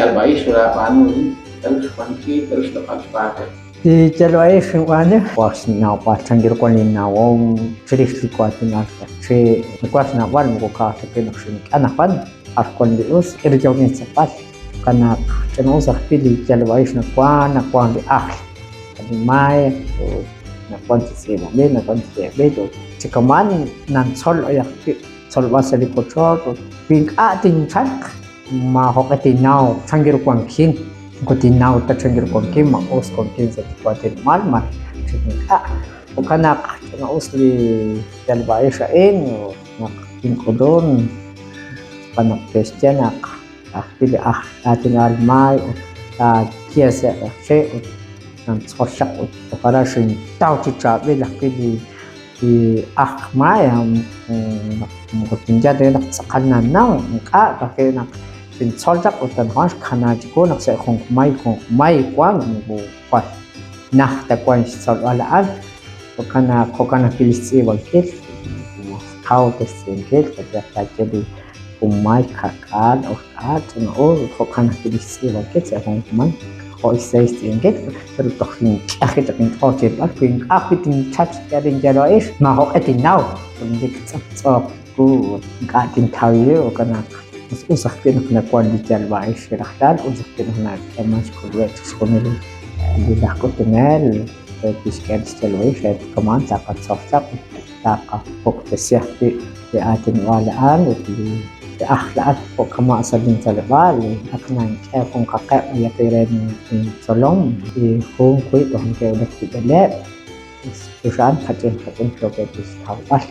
yalb'a'ix xolaab'aanu a'in, k'a'ru xwankil, k'a'ru xloq'al xb'aawe? Li yalb'a'ix xinb'aanu, jwal xnawb'al chan ru wan linnawom chirix li waatinal q'eqchi'. Nawaj xnawb'al moko ka'aj ta wi' naq xink'e anaqwan, b'ar wan li us, k'e li yookin xtz'eqb'al. Jo'kan naq ch'ina'us ajwi' li yalb'a'ix nawank, nawank li ajl sa' li maay ut nawank chi tz'iib'anb'il, nawank chi yeeb'il ut chi kama'an nantzol b'ayaq wib' tzolb'al sa' li wochoch ut wi ink'a' tinchalq maajoq'e tinnaw chan ru wankin, moko tinnaw ta chan ru wankin, ma us wankin sa' li waatinob'aal malaj chik ink'a'. Jo'kan naq ch'ina'us li yalb'a'ix a'in ut naq kink'ulun xb'aan naq ke'xye naq Ka'ajwi' li ajl aatinob'aal maay ut taaye sa' q'eqchi' ut nantzol chaq ut toj aran xintaw chi chaab'il ajwi' li li ajl maay naq moko tinya ta naq tz'aqal nannaw ink'a' ka'ajwi' naq xintzol chaq ut anaqwan xkana chiwu naq sa' junqmay junqmay wank moko jwal najt ta wank xtzolb'al a'an jo'kan naq jo'kan ajwi' li xtz'iib'ankil mas kaw ta xtz'iib'ankil qayehaq taaye li junmay, ka'k'aal, oxk'aal, ch'ina'us ut jo'kan ajwi' li xtz'iib'ankil sa' junjunmal k'ajo' xsahil xtz'iib'ankil, pero toj xink'e chaq inch'ool chi rilb'al wi ink'a' ajwi' tinchach xk'e linyalb'a'ix maajoq'e tinnaw junelik tz'aptz'ooq chiwu ut ink'a' tintaw ru jo'kan naq mas us ajwi' naq nawank li yalb'a'ix rajlal, us ajwi' naq nak'eeman xk'ulub'eb' chixjunil li laj k'utunel re tixk'e li xyalb'a'ix re kama'an taqatzol chaq ut taqapuktesi ajwi' li aatinob'aal a'an ut li ajl a'an jo' kama' sa' lintzoleb'aal ak nank'e junqaqeb' b'ayaq re intzolom li jun wi' toj neke'wulak chi b'eleeb' us a'an kach'in kach'in yookeb' chi xtawb'al.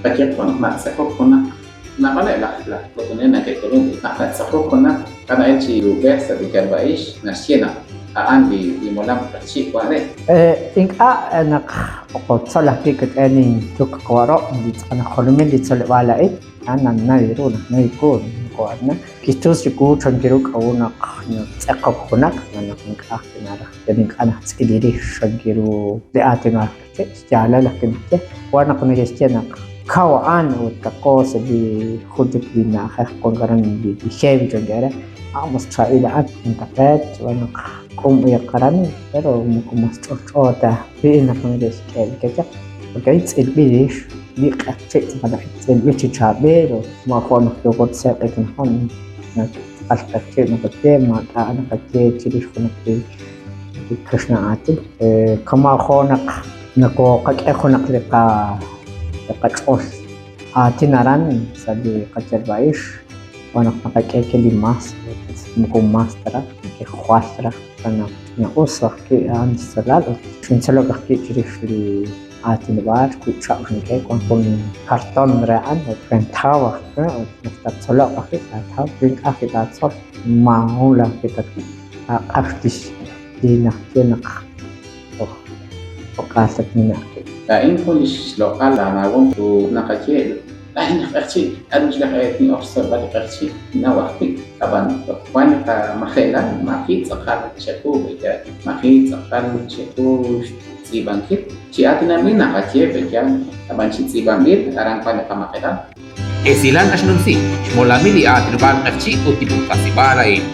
Qayehaq wan naq natz'eqok junaq, naab'aleb' laj laj k'utunel neke'k'ulunk naq natz'eqok junaq a'an na'el chi uub'ej sa' li yalb'a'ix naxye naq a'an li li molam q'eqchi' wan re. Ink'a' naq okotzol ajwi' kik'e nintuk qawa' roq' li tz'aqal jolomil li tzoleb'aal a'in, a'an nannaw ru nannaw wu moko a'an ta. Kixtus chiwu chan ru k'a'ut naq natz'eqok junaq xb'aan naq ink'a' ajwi' naraj yal ink'a' najtz'il rix chan ru li aatinob'aal q'eqchi', xyaalal ajwi' naxye. Wan naq neke'xye naq kaw a'an ut kaqo sa' li jun chik li na'ajej wank aran li heavy chankeb' re, a'an mas chaab'il a'an juntaq'eet xb'aan naq k'um b'ayaq aran pero moko mas ch'olch'o ta wi naq neke'xk'e li kechaq porque a'in tz'ilb'il rix li q'eqchi' tz'aqal a'in tz'ilb'il chi chaab'il ut maajo' naq yooko chi seeb'ik anaqwan naq tz'aqal q'eqchi' naqaye maak'a' naqaye chirix junaq li li kaxlan aatin kama' jo' naq nokoqak'e junaq li qa li qach'ol aatin aran sa' li qayalb'a'ix wan naq naqak'e ke li mas moko mas ta raj jwal raj jo'kan naq ch'ina'us ajwi' a'an xtzolb'al ut xintzolok ajwi' chirix li aatinob'aal wi' chab' xink'e wan jun karton re a'an ut xintaw ajwi' ut naq tattzoloq ajwi' taataw wi ink'a' ajwi' taatzol maajun ajwi' taaq'ax lix li naxye naq toj jo'k'aal tatmina' ajwi'. A'in jun li xloq'al laanawom ut naqaye Laa'in aj q'eqchi', k'a'ru chi laj tin'ok xtzolb'al li q'eqchi'? Ninnaw ajwi', ab'an toj wan li qamaje'lal, maji' tz'aqal chequ b'eyaal, maji' tz'aqal chequ xtz'iib'ankil. Chi aatinanb'il naqaye b'eyaal, ab'an chi tz'iib'anb'il aran wan li qamajelal. Esilal naxnumsi xmolamil li aatinob'aal q'eqchi' ut li puktasib'aal a'in.